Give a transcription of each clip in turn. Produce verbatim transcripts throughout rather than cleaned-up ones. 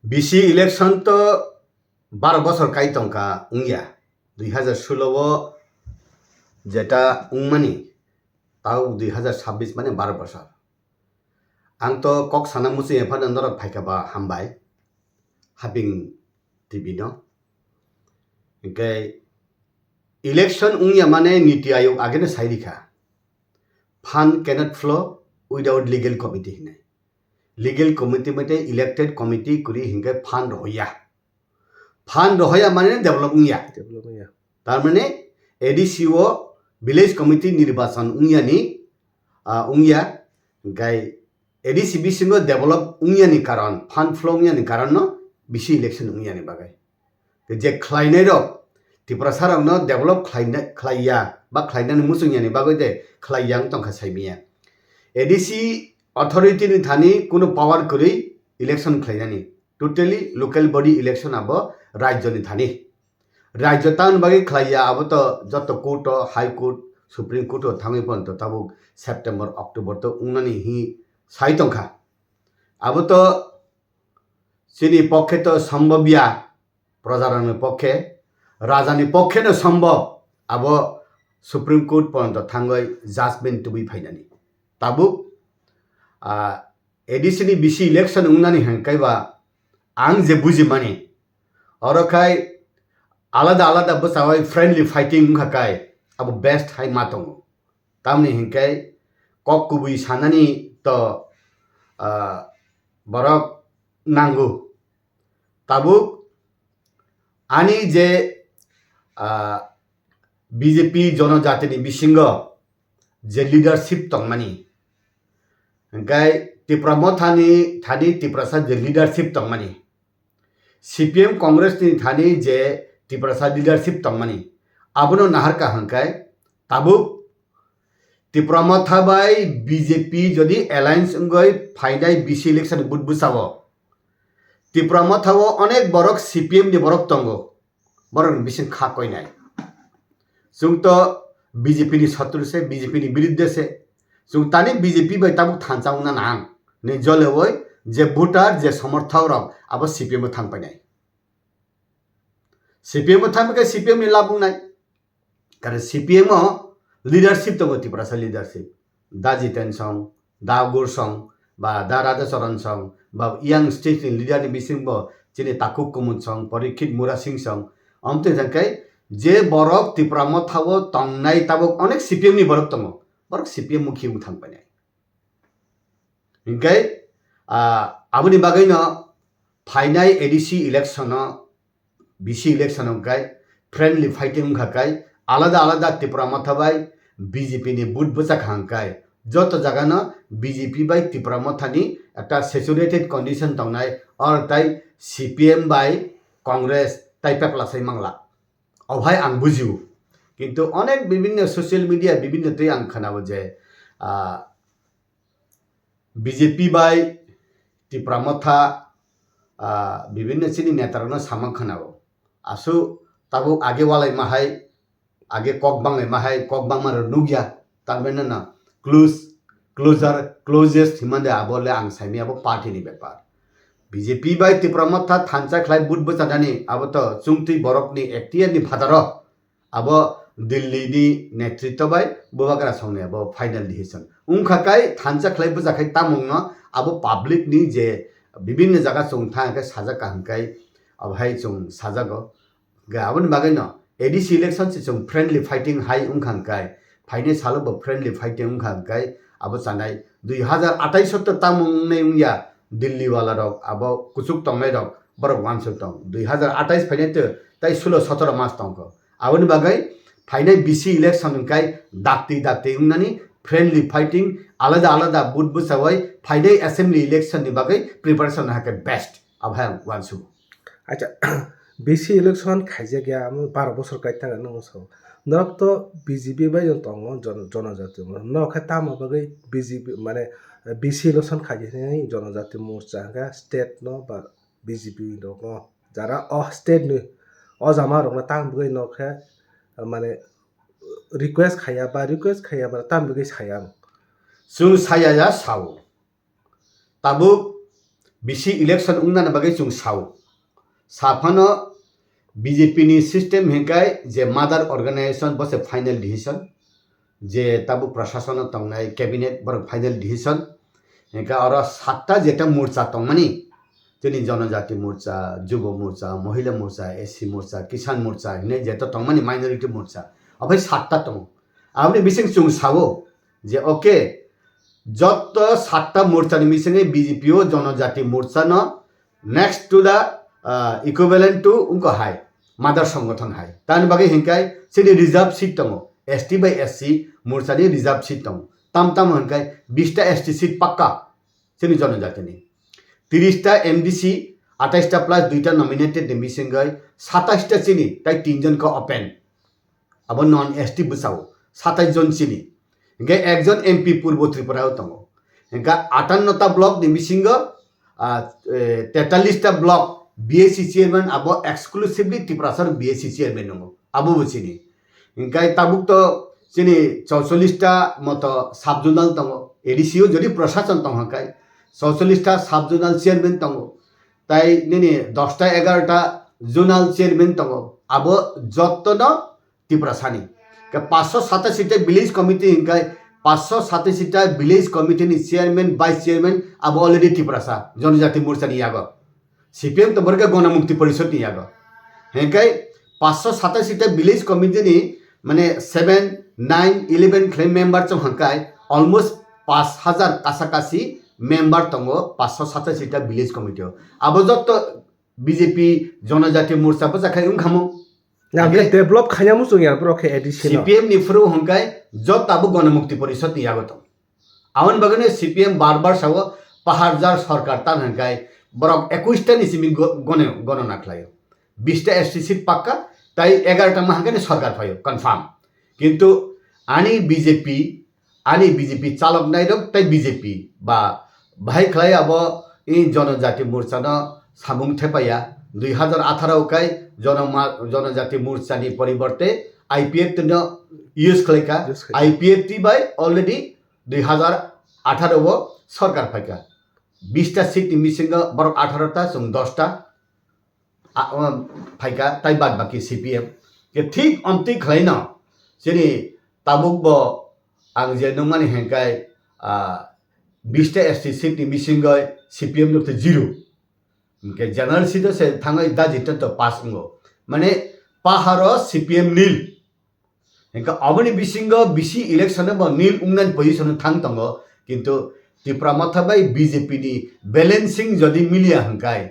B C election to baro bosor kai tongkha wngya, dui hazar solo o jeta wngmani, tau dui hazar sabbish mane baro bosor. Ang to kok sana muchung ya phano norok phaikha ba hambai, Haping T V no. Hinkhe election wngya mane Niti Ayog ageno sai rikha, "Fund cannot flow without legal committee," hinwi. Legal committee mate elected committee kwrwi hinkhe fund rohoya. Fund rohoya mane develop wngya. Develop wngya. Tar mane A D C o village committee nirbachan wngyani, ah, wngya, hinkhe A D C bisingo develop wngyani karon, fund flow wngyani karon no B C election wngyani bagwi. Je khlainai rok, Tiprasa rok no develop khlaina, khlaiya ba khlainani muchungyani bagwi de khlaiya wng tongkha saimiya. A D C authority ni thani kunu power kwrwi election khlainani, totally local body election abo rajyo ni thani. Rajyo town bagwi khlaiya abo to joto court o, High Court, Supreme Court o thangwi ponto tabuk September, October to wngnani hi sai tongkha. Abo to chini pokhe to sombobya, projarokni pokhe, rajani pokhe no sombob, abo Supreme Court porjonto thangwi judgment tubui phainani. Tabuk, ah, A D C ni B C election wngnani hwnkhe ba ang je bujimani, oro khai alada alada bwsawai friendly fighting wngkha kai abo best hai ma tongo. Tamni hinkhe kok kubui sanani to, ah, borok nango. Tabuk ani je, ah, B J P jonojatini bisingo je leadership tongmani, hinkhe Tipra Mothani thani Tiprasa je leadership tongmani, C P M Congress ni thani je Tiprasa leadership tongmani, abono naharkha hwnkhe tabuk Tipra Motha bai B J P jodi alliance wngwi phainai B C election ni but bwsao, Tipra Motha o onek borok C P M ni borok tongo, borok ni bising kha koinai. Chwng to B J P ni sotru se, B J P ni biruddhe se. Chwng tani B J P bai tabuk thansa wngna nang. Ni jole oi je voter, je somorthok rok abo C P M o thang painai. C P M o thang paikhe C P M ni lab wngnai. Karon C P M o leadership tongo, Tiprasa leadership. Da Jiten song, Da Gur song, ba Da Radhacharan song, ba yang state ni leader ni bising bo chini Taku Kumut song, Parikshit Murasing song. Omtwi thangkhe je borok Tipra Motha o tongnai tabuk onek C P M ni borok tongo. Borok C P M mukhi wng thang painai. Hinkhe, ah, aboni bagwino phainai A D C election o, B C election o hwnkhe friendly fighting wngkha kai, alada alada Tipra Motha bai B J P ni but bwchak hwnkhe joto jaga no B J P bai Tipra Motha ni ekta saturated condition tongnai, or tai C P M bai Congress tai pepla sai mangla. Obo hai ang bujio. Kintu onek bibinno social media bibinno twi ang khwnao je, ah, B J P bai Tipra Motha, ah, bibinno chini netarokno samang khwnao. Aswk tabuk age walaima hai, age kok banglaima hai, kok bangma rok nukya, tamhinwi no close, closer, closest himande abo le ang saimanya abo party ni bepar. B J P bai Tipra Motha thansa khlai but bwchanani abo to chwngtwi borokni ektiyar ni phataro. Abo Delhi ni netritwa bai Bubagra songni abo final decision. Wngkha kai thansa khlai bwchakhai tamungno abo public ni je bibinno jaga chwng thang khe sajak kaham kai abo hai chwng sajago. Ga aboni bagwi no A D C election se chwng friendly fighting hai wngkha kai phainai salo bo friendly fighting wngkha kai abo chanai dui hazar atais o to tamung wngnai wngya Delhi wala rok abo kuchuk tongnai rok borok uansuk tong dui hazar atais phainai to tai sulo sotoro mas tongkho. Aboni bagwi phainai B C election hwnkhe dakti dakti wngnani friendly fighting alada alada but bwchawai phainai assembly election ni bagwi preparation hakhe best. Abo hai ang uansukgo. Acha, B C election khaijak ya, amo baro bosor kai tang nang so. Norok to B J P bai no tongo jon-, jonojati mo. Norok khe tamo bagwi B J P mane B C election khaijak hinwi jonojati morcha hwnkhe state no ba B J P rokno jara o state ni o jama rokno tang bagwi no khe, mane, request khaiya ba request khaiya ba tang bagwi saya ang. Chwng saya ya sao. Tabuk Bisi election wngnani bagwi chwng sao. Saphano B J P ni system hinkai je mother organization bo se final decision, je tabuk prasasano tongnai cabinet borok final decision. Hinka oro satta jeta morcha tongmani, chini Jonojati Morcha, Jubo Morcha, Mohila Morcha, S C Morcha, Kisan Morcha hinwi jeta tongmani minority morcha. Ophai satta tongo. Aboni bising chwng sao je okay, jotto satta morchani bisingwi B J P o Jonojati Morchano next to the, uh, equivalent to wngkha hai, mother songothon hai. Tani bagwi hinkai chini reserve seat tongo, S T bai S C morchani reserve seat tongo. Tam tam hinkai bista S T seat pakka chini Jonojatini. Tirista M D C, ataista plus duita nominated ni bisingwi sataista chini, tai tinjon khe open. Abo non S T bwsao satais jon chini. Hinkhe ekjon M P Purbo Tripura o tongo. Hinkhe atanno ta block ni bisingo, ah, eh, tetallis ta block B A C chairman abo exclusively Tiprasa B A C chairman nongo. Abo bo chini. Hinkhe tabuk to chini chorchollis ta moto sub zonal tongo. A D C o jodi prashason tong hwnkhe chorchollis ta sub zonal chairman tongo. Tai nini dosta egarota zonal chairman tongo. Abo jotto no Tiprasani. Ke paanch sho satashi ta village committee hinkai paanch sho satashi ta village committee ni chairman, vice chairman abo already Tiprasa, Jonojati Morcha ni yago. C P M to borok khe Ganamukti Porishad ni yago. Hinkai paanch sho satashi ta village committee ni mane seven, nine, eleven khlai member chong hinkai almost paanch hajar kasa kasi member tongo paanch sho satashi ta village committee o. Abo jotto B J P Jonojati Morcha bwsa khai wngkha mo. Na, Age develop khaina muchung ya borok khe A D C no. C P M ni phuru hwnkhai jot tabuk Ganamukti Porishad ni yago tong. Aboni bagwino C P M bar bar sao pahar jar sorkar tan hwnkhai borok ekwis ta ni simi go-, gone-, gonona khlaio. Bis ta S T seat pakka, tai egarota ma hwnkhai ni sorkar phaio, confirm. Kintu ani B J P, ani B J P chaloknai rok tei B J P ba bahai khlai abo i Jonojati Morcha no samung thepaiya. Dui hazar atharo kai Jonoma-, Jonojati Morcha ni poriborte I P F T no use khlai kha. Use khlai kha. I P F T bai already dui hazar atharo o sorkar phai kha. Bis ta seat ni bisingo borok atharo ta, chwng dos ta. A, um, phaikha, tai bad baki C P M. Ke thik amtwi khlaino, chini tabuk bo ang je nungmani hengkai, ah, bis ta S T seat ni bisingoi C P M nukte zero. Hingke general seat o se thangoi daji to pass wngo. Mane paharo C P M nil. Hingke aboni bisingo bisi election bo nil wngnani position o thang tongo, kintu Tipra Motha bai B J P ni balancing jodi miliya hingkai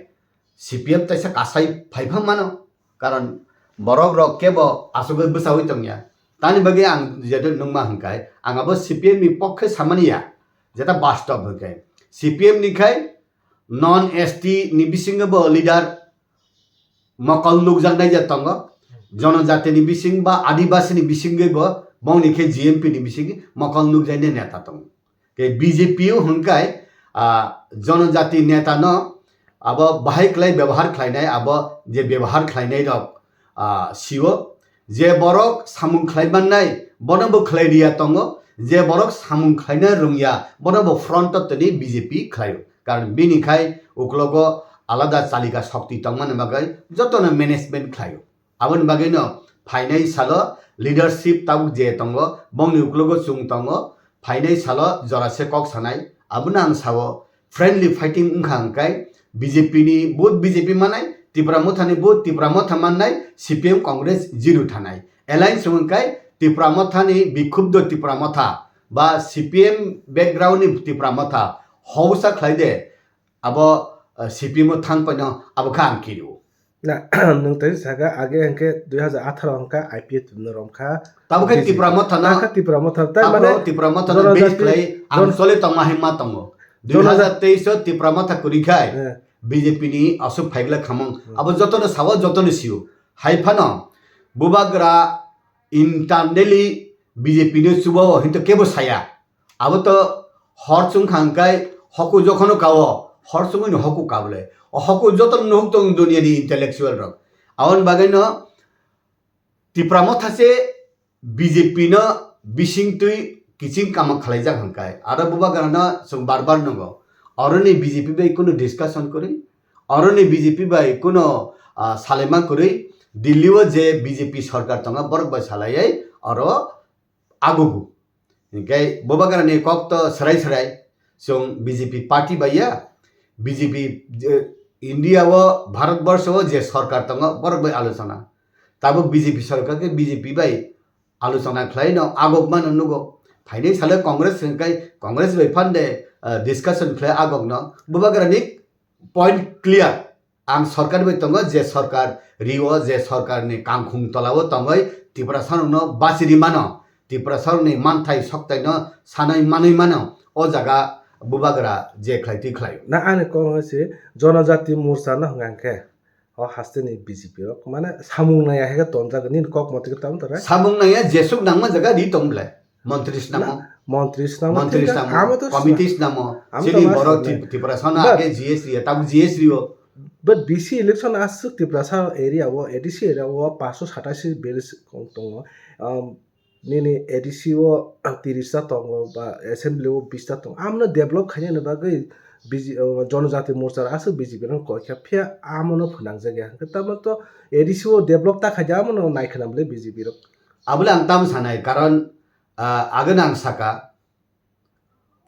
C P M taisa kasai phaipha mano, karon borok rok kebo asugwi bwsawi tongya. Tani bagwi ang jeto nungma hingkai ang abo C P M ni pokhe samani ya, jeta bastob hingkai C P M ni khai non S T ni bisingo bo leader mokol nukjaknai je tongo, jonojatini bising ba adibasini bisingwi bo, bongni khe G M P ni bisingwi mokol nukjaknai neta tongo. Ke B J P o hwnkhai, ah, jonojati neta no abo bahai khlai bebohar khlainai, abo je bebohar khlainai rok, ah, sio, je borok samung khlai mannai, bono bo khlai riya tongo, je borok samung khlaina rwngya, bono bo front o tini B J P khlaio. Karon bini khai uklogo alada chalika shokti tongmani bagwi jotono management khlaio. Aboni bagwino phainai salo leadership tabuk je tongo, bongni uklogo chwng tongo, phainai salo jora se kok sanai, abono ang sao friendly fighting wngkha hwnkhe B J P ni vote B J P manai, Tipra Motha ni vote Tipra Motha mannai, C P M Congress zero thanai. Alliance wngkhe Tipra Motha ni bikhubdo Tipra Motha ba C P M background ni Tipra Motha hausa khlai de, abo, eh, C P M o thang paino abo kha ang kirio. Na, nwng tei saka age hwnkhe dui hazar atharo hwnkha I P F T no romkha. Tabo khe B J P. Tipra Motha no, Nakha Tipra Motha. Tai tabro mane Tipra Motha no base jonojati khlai ang jon-, chole tongma hai ma tongo. Jonoja- Dui hazar teis o Tipra Motha kwrwi khai, eh, B J P ni aswk phaigla khamung. Hmm. Abo jotono sao, jotono sio. Hai phano bubagra internally B J P no chuba o hinto kebo saya. Abo to hor chwng kha hwnkhe hoku jokhon no kao, hor chwngwi no hoku kabole. O hoku joto no nuhuk tong dunia ni intellectual rok. Aboni bagwi no Tipra Motha se B J P no bising twi kiching kama khlaijak hwnkhe. Aro bubagra no chwng bar bar nungo. Oroni B J P bai kuno discussion kwrwi, oroni B J P bai kuno, ah, salaima kwrwi, Delhi o je B J P sarkar tongo borok bai salaiwi oro agugu. Hinkhe bubagrani kok to swrai swrai, chwng B J P party bai ya, B J P je India o, Bharat borsho o je sarkar tongo borok bai alochona. Tabuk B J P sarkar khe B J P bai alochona khlai no agok mano nugo. Phainai salo Congress hwnkhe Congress bai phande, ah, discussion khlai agok no. Bubagrani point clear. Ang sarkar bai tongo, je sarkar rio, je sarkarni kangkhung tolao tongoi Tiprasa rokno bachiri mano, Tiprasa rokni manthai soktaino sanai manwi mano. O jaga bubagra je khlai twi khlai. Na ani kok se Jonojati Morcha no hwnka hwnkhe. O haste ni B J P rok mane samung nai ya hai khe tonjak nini kok motwi khe tamo tara. Samung nai ya jesuk nangma jaga ri tong ble. Montri snamo. Na, montri snamo Montri thik snamo. Amo to Committee sna-, snamo. Amo to Chini ma borok sna-, Trip-, Tiprasa no but age G S ri ya, tabuk G S ri o. But B C election aswk Tiprasa area o, A D C area o paanch sho satashi village kong tongo. Um, nini A D C o tiris ta tongo ba assembly o bis ta tongo. Amno develop khainani bagwi B J, o, Jonojati Morcha aswk B J P no koi kha, phiya amono phwnangjak ya. Hwnkhe tamo to A D C o develop ta khaida amono nai khwna bwle B J P rok. Abole ang tam sanai, karon, ah, ageno ang saka,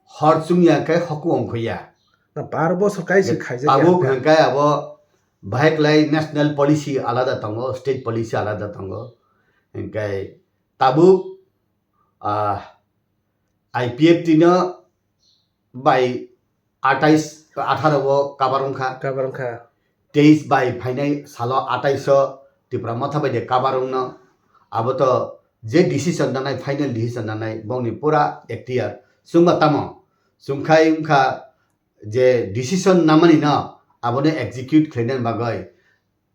hor chwngya khe hoku ongkhoya. Na bar bosor kaisa khaijak ya. Tabuk hwnkhe abo bahai klai national policy alada tongo, state policy alada tongo. Hwnkhe tabuk, ah, I P F T no bai atais, atharo o kabar wngkha. Kabar wngkha. Teis bai phainai salo atais o Tipra Motha bai de kabar wngno. Abo to je decision nanai, final decision nanai, bongni pura ekhtiar. Chwngba tamo? Chwngkhai wngkha je decision namani no abono execute khlaina bagwi,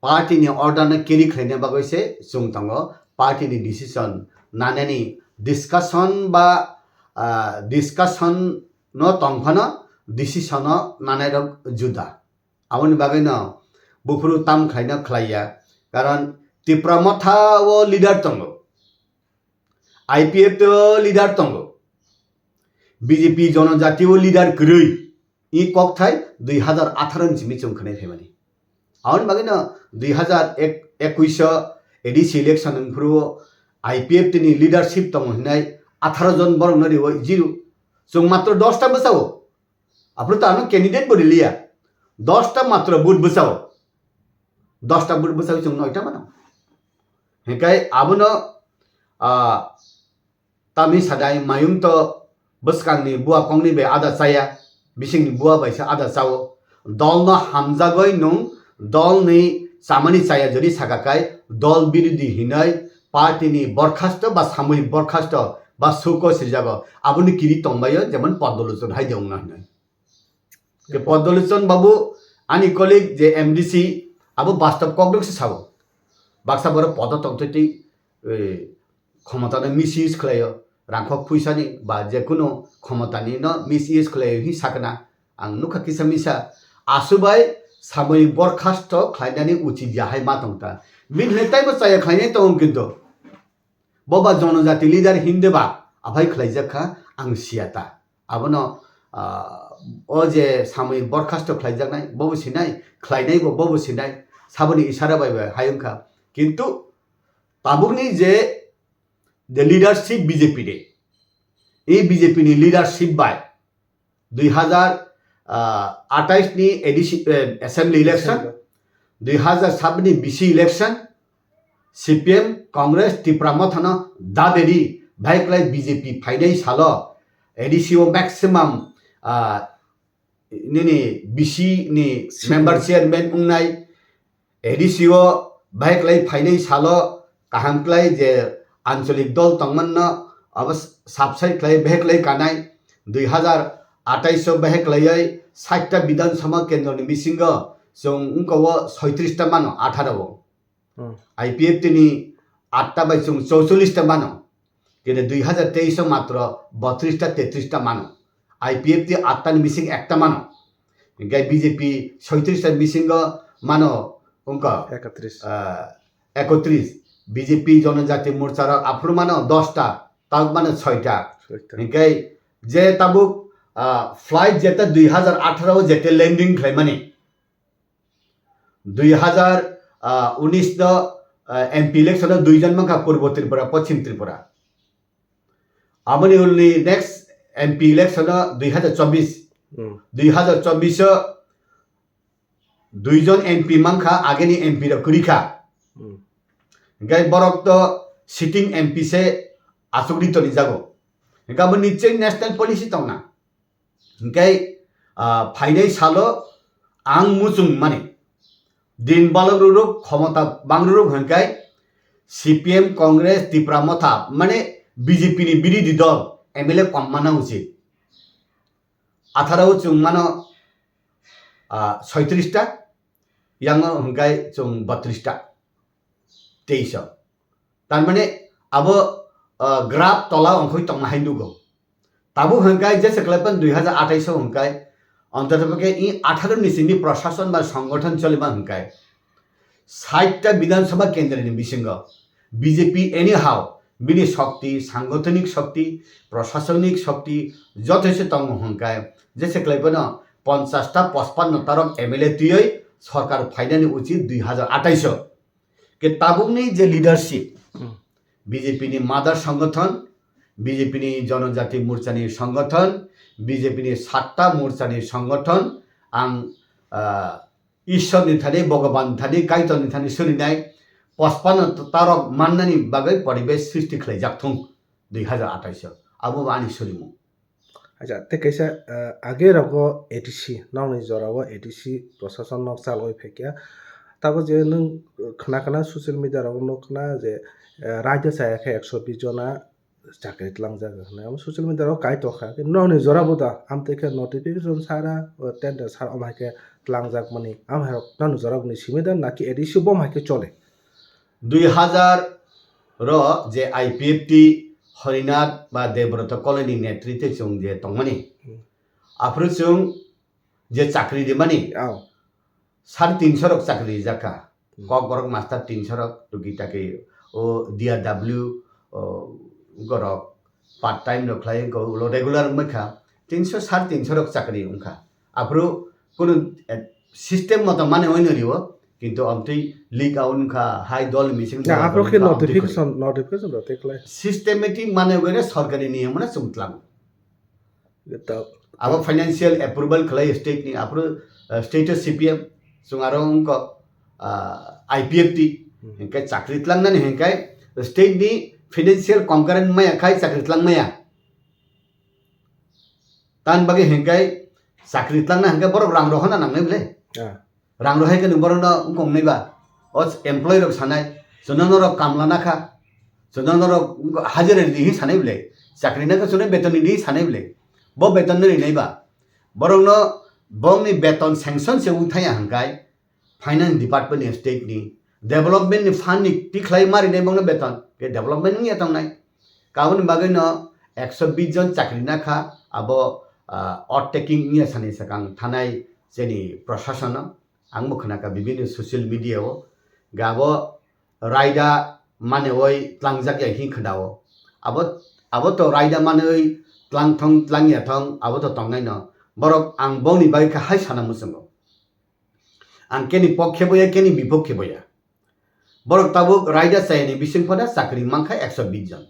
party ni order no carry khlaina bagwi se chwng tongo, party ni decision nanani discussion ba, ah, discussion no tong phano decision no nanai rok juda. Aboni bagwi no buphuru tam khlaina khlaiya, karon Tipra Motha o leader tongo, I P F T o leader tongo, B J P Jonojati o leader kwrwi, i kokthai dui hazar atharo ni simi chwng khwnai phaimani. Aboni bagwi no dui hazar ekush o A D C election wngphuru o I P F T ni leadership tongo hinai atharo jon borok no riwi zero. Chwng matro dos ta bwsao. Aphuru to ano candidate bo riliya. Dos ta matro vote bwsao. Dos ta vote bwsao chwng noi ta mano. Hinkhe abono, ah, tamni sadai mayung to bwskangni bua kongni bai ada chaya, bisingni bua bai se ada chao. Dol no hamjagoi nwng dol ni chamani chaya jodi saka kai dol birodhi hinoi party ni borkhasto ba samui borkhasto ba suko sijago aboni kiri tongbaio jemon Poddo Lochon hai de wngna hinoi. Ke Poddo Lochon babu ani colleague je M D C abo bastob kokdok se sao. Baksa borok podo tongtwi twi, eh, khomotano misuse khlaio, rangkhok phuisani ba jekunu khomotani no misuse khlaio hi sakna ang nukha kisa misa. Asubai samui borkhasto khlainani uchit ya hai ma tongta. Bini hwnwi taibo chaya khlainai tongo kintu. Boba jonojati leader hinde ba aphai khlaijak kha ang siya ta. Abono, ah, o je samui borkhasto khlaijaknai bobo sinai, khlainaibo bobo sinai, saboni isara bai bai hai wngkha. Kintu tabukni je, je leadership B J P de, e B J P ni leadership bai dui hazar atais ni A D C, eh, assembly election, dui hazar sabni B C election, C P M, Congress, Tipra Mothano daberi bhai kwlai B J P phainai salo A D C o maximum, ah, nini B C ni member chairman wngnai, A D C o bahai kwlai phainai salo kaham kwlai je ancholik dol tongmanno abo subside khlai bahai kwlai kanai, dui hazar atais o bahai kwlaiwi sait ta Bidhan Sabha kendro ni bisingo chwng wngkha o soitris ta mano, atharo o. Hmm. I P F T ni atta bai chwng chorchollis ta mano. Kene dui hazar teis o matro botris ta tetris ta mano. I P F T atta ni bising ekta mano. Hinkhe B J P soitris ta bisingo mano wngkha, ekatris. Ah, ekatris. B J P Jonojati Morcha rok aphuru mano dos ta, tabuk mano soi ta. Soi ta. Hinkhe je tabuk, Ah, flight jeta dui hazar atharo o jeta landing khlaimani. Dui hazar, ah, unis no, ah, M P election o duijon mankha Purbo Tripura, Pochim Tripura. Aboni ulni next M P election o dui hazar chobbish. Hmm. Dui hazar chobbish o duijon M P mankha, ageni M P rok kwrwi kha. Hmm. Hinkhe borok to sitting M P se achukdi toni jago. Hinkhe abo nichoi national policy tongna. Hinkhe, ah, phainai salo ang muchung mani. Din balok ruruk, khomota bang ruruk hinkhe C P M, Congress, Tipra Motha, mane B J P ni birodhi dol M L A kom mana uchit. Atharo o chwng mano, ah, soitrish ta, yango hwnkhe chwng bottrish ta, teis o. Tar mane abo, ah, graph tola ongkhoi tongma hai nugo. Tabuk hwnkhe jesa khlai pan dui hazar athais o hwnkhe, ontotopokhe i atharo ni simi prashason ba songgothon cholima hwnkhe, sait ta Bidhan Sabha kendra ni bisingo B J P anyhow bini shokti, sangothonik shokti, prashasonik shokti jothai se tongo hwnkhe, jesa khlai phano ponchash ta pochpanno ta rok M L A twiwi sorkar phainani uchit dui hazar athais o. Ke tabukni je leadership, Hmm. B J P ni mother songgothon, B J P ni Jonojati Morcha ni songgothon, B J P ni satta morcha ni songgothon, ang, ah, Ishwar ni thani, Bhogoban ni thani, Kaitor ni thani surinai, pochpanno ta rok mannani bagwi poribesh srishti khlaijak thung dui hazar athais o. Abo bo ani surimung. Acha, tei kaisa, ah, age rogo A D C, nokni jora o A D C prosason nok chalwi phaikha. Tabuk je nwng khna khna social media rogo nuk khna je, ah, raida chaya khe ekso bish jona chakri tlangjak hinwi. Amo social media rogo kai tongkha. Nokni jora bo da, amtwi khe notification sara, o tender sara, omo hai khe tlangjak mani. Amo hai rok nokni jora bo ni simi da, naki A D C bo hai khe chole? Dui hazar ro je I P F T Harinath ba Debrata Koloi ni netritwe chwng je tongmani. Hmm. Aphuru chwng je chakri rimani, Oh. sare tinso rok chakri rijak kha. Hmm. Kokborok master tinso rok, tuki taki o D R W, o, gorok part time rok khlai wngkha, ulo regular wngkha, tinso, sare tinso rok chakri wngkha. Aphuru kunu, eh, system moto mane oino rio, kintu amtwi leak out wngkha, hai dol meeting Ya, dol aphuru khe wngkha, amtwi notification, notification rw tei khlai. Systematic mane wngkha sorkari niyom no chwng tlango. Abo financial approval khlai state ni, aphuru, eh, state o C P M, chwng aro wngkha, ah, I P F T, Hmm. hinkhe chakri tlangnani hinkhe state ni financial concurrent maya khai chakri tlang maya. Tan bagwi hinkhe chakri tlangna hinkhe borok rang rohorna nangnai bwle. Ah. Rang rohai khe nwng borokno wngkong nai ba? O employee rok sanai, chwngno norok kamla nakha, chwngno norok hajira ridi hi sanai bwle, chakri nakha chwngno beton ridi hi sanai bwle, bo beton no rinai ba? Borokno bongni beton sanction se wng thaya hwnkhe finance department ni, state ni, development ni fund ni tikhlai ma rinai bongno beton, ke development wngya tongnai. Kaboni bagwi no ekso bish jon chakri nakha, abo, ah, oath taking wngya sani swkang thanai chini prashasono. Ang bo khwnakha bibini social media o, ga bo raida manewoi tlangjak ya hin khwnao. Abo, abo to raida manewoi tlang thong, tlang ya thong, abo to tongnai no. Borok ang bongni bagwi kha hai sana muchungo. Ang keni pokhe boya, keni bipokhe boya. Borok tabuk raida chayani bising phano chakri mankha ekso bish jon.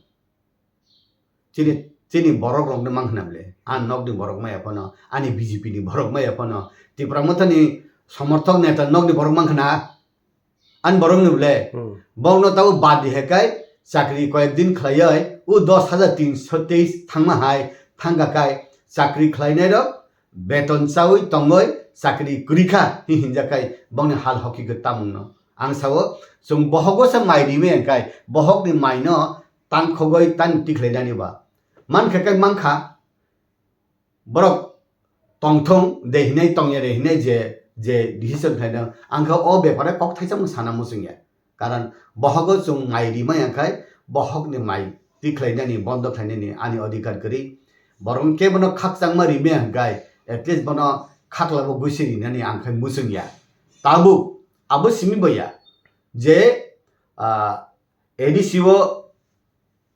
Chini, chini borok rokno mang khna bwle. Ang nokni borok maya phano, ani B J P ni borok maya phano, Tipra Mothani somorthok neta nokni borok mang khna. Ani borok ni bwle. Hmm. Borokno tabuk bad di hekai, chakri koyek din khlaioi, u dos hajar tinso teis thangma hai, thangka kai, chakri khlainai rok, beton chawi tongoi chakri kwrwi kha hi hinjak khai bongni hal hoki khe tamungno. Ang sao, chwng bohogo se mai rimai ang khai, bohokni maino tangkhogoi tani tikhlainani ba. Mankha khe mankha, borok tongthung de hinai tongya de hinai je, je decision khlainai ang khe o bepare kok thaisa mung sana muchungya. Karon bohogo chwng nai rimaya khai bohokni mai tikhlainani bondo khlainani ani adhikar kwrwi. Borok khe bono khakchangma rimaya hwnkhe at least bono khaklabo guisi rinani ang khai muchungya. Tabuk abo simi boya je, ah, A D C o,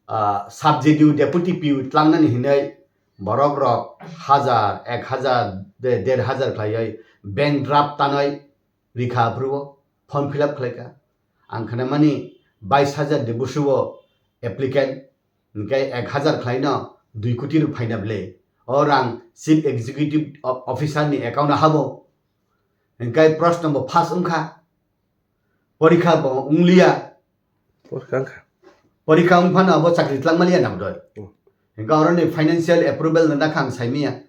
ah, sub J D U deputy P U tlangnani hinwi Borok rok hazar, ek hazar, de-, der hazar khlaiwi bank draft tanwi rikha aphuru phone fill up khlaikha. Ang khnamani bais hazar de busuo applicant, hwnkhe ek hazar khlaino dui koti rok phaina bwle. O rang chief executive o-, officer ni account o habo. Hwnkhe proshno bo pass wngkha. Porikha bo wngliya. Porikha wngkha. Porikha wng phano abo chakri tlangmaliya na bodoi. Hmm. Hwnkhe oroni financial approval no dakha ang saimanya.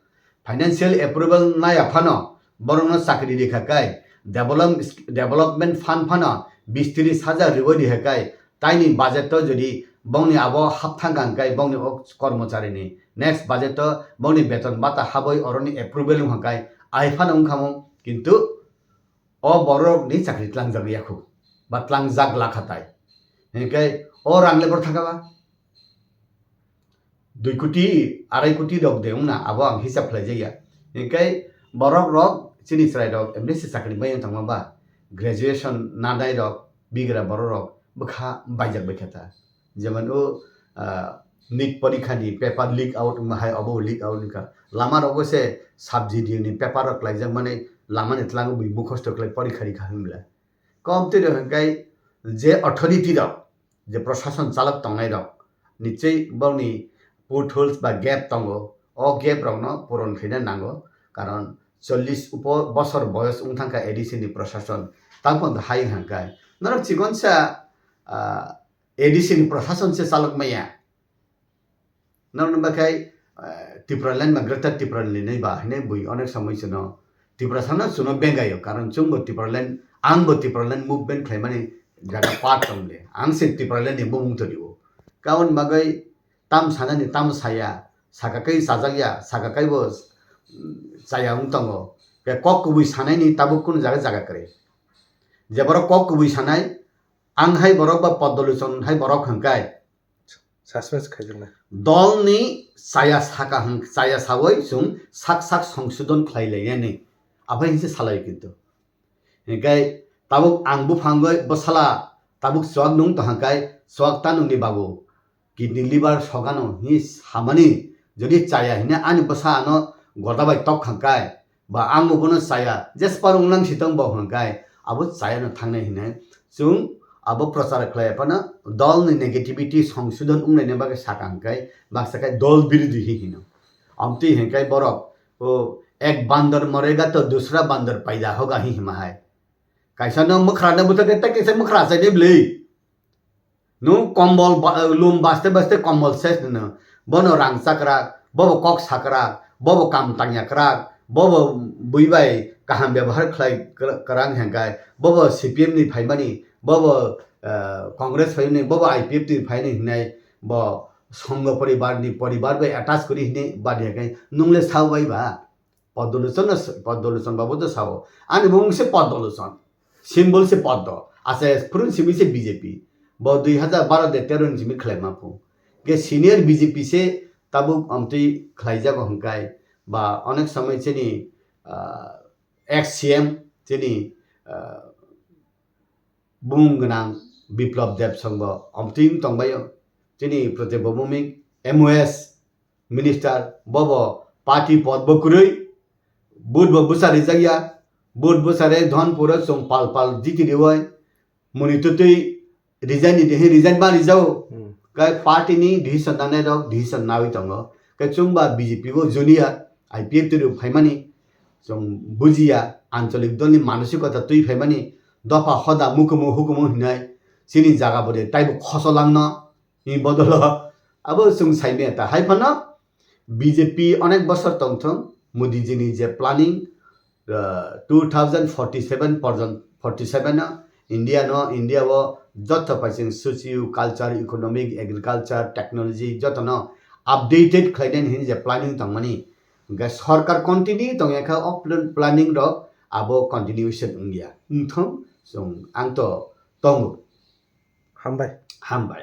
Financial approval naya phano borokno chakri rikha kai, develop-, development fund phano bis tris hajar riwi rikha kai, taini budget o jodi bongni abo hapthang kang kai bongni o kormocharini next budget o bongni beton bata habwi oroni approval wngkha kai, ai phano wngkha mo, kintu o borok ni chakri tlangjak ya khu, ba tlangjak lakha tai. Hingke o rang le bor thaka ba? Dui koti, arai koti rok de wngna, abo ang hisab khlai jak ya. Hingke borok rok chini chwrai rok M D C chakri bai wng tongma ba, graduation nanai rok, bigra borok rok bwkha baijak bai kha ta. Jemon o, ah, NEET porikha ni paper leak out wngma hai obo leak out wngkha. Lama rogo se sub-city ni paper rok klaijak mani lama ni tlango bui mukhosto klai porikha rikha hwnbla. Kom twi rok hwnkhe je authority rok, je prosason chalok tongnai rok, nichoi boni potholes ba gap tongo, o gap rokno puron khaina nango. Karon chollish upo-, bosor boyos wng thangkha A D C ni prosason, tamo hai hwnkhe norok chikonsa, ah, A D C ni prosason se chalok maya. Nang nang bakhai, eh, Tipraland ba Greater Tipraland ni nai ba, hinai bui onek samoi chwno Tiprasa no chwno bengayo, karon chwngbo Tipraland, angbo Tipraland movement khlaimani jaga part tong le. Ang se Tipraland ni bumung toniwo. Kawan bagwi tam sanani tam saya, saka kai chajak ya, saka kai bo, mm, chaya wng tongo. Ke kok kubui sanai ni tabuk kunu jaga jaga kwrwi. Je borok kok kubui sanai, ang hai borok ba Podoluchon hai borok hwnkai. Suspense khaijaknai. Dolni chaya saka hwn-, chaya sawi chwng sak sak songsodon khlai lainani. Aphai hinse salai kintu. Hinkhe tabuk ang buphangwi bwsala tabuk chuak nung tongkha kai chuak ta nungni babu. Kidney liver sogano hi samani jodi chaya hine ani bwsa ano goda bai tok kha kai. Ba ang bo bono chaya, jesper wng nang si tong bo hwn kai, abo chaya no thangnai hinwi chwng abo prochar khlai phano dol ni negativity songsodon wng nai bagwi sakang kai, baksa kai dol birodhi hi hino. Amtwi hwn kai borok, o, "Ek bandar marega to dusra bandar paida hoga," hi hima hai. Kaisa no mwkhra no bwtha khe tei kaisa mwkhra achai de bwlwi. Nwng kombol ba-, lum baste baste kombol ses nino. Bono rang chakrak, bobo kok sakrak, bobo kam tangya krak, bobo bui bai kaham byabohar khlai kra-, kwrang hengkai, bobo C P M ni phaimani, bobo, eh, Congress phaimani, bobo I P F T ni phaini hinai, bo songho poribar ni poribar bai attach kori hinai badi hengkai, nwng le sao bai ba? Podoluchon no s-, Podoluchon babu to sao. Ani bumung se Podoluchon. Symbol se Poddo. Ase phurun simi se B J P. Bo dui hazar baro de tero ni simi khlai ma phu. Ke senior B J P se tabuk amtwi khlai jago hwnkai. Ba onek samai chini, ah, ex C M chini, ah, bumung gwnang Biplab Deb Song bo amtwi wng tongbaio. Chini Pratibha Bhowmik M O S minister, bobo party pod bo kwrwi, vote bo bwsa rijak ya, vote bwsa re dhon puro chwng pal pal jiti riwai, muni twtwi resign ni dehi resign ma rijao. Hmm. Kai party ni decision nanai rok decision nawi tongo. Kai chwng ba B J P bo junior, I P F T rok phaimani chwng bujiya, ancholik dol ni manosikota twi phaimani dopha hoda mukumu hukumu hinai chini jaga bo de taibo khoso langno. Ni bodolo abo chwng saimaya ta. Hai phano B J P onek bosor tongthung, Modi ji ni je planning, uh, two thousand forty-seven porjon-, forty-seven o India no, India o joto paising socio culture, economic, agriculture, technology joto no updated khlainani hin je planning tongmani. Hingke sorkar continue tongya kha o plan-, planning rok abo continuation wngya. Wngthung chwng ang to tongo. Hambai. Hambai.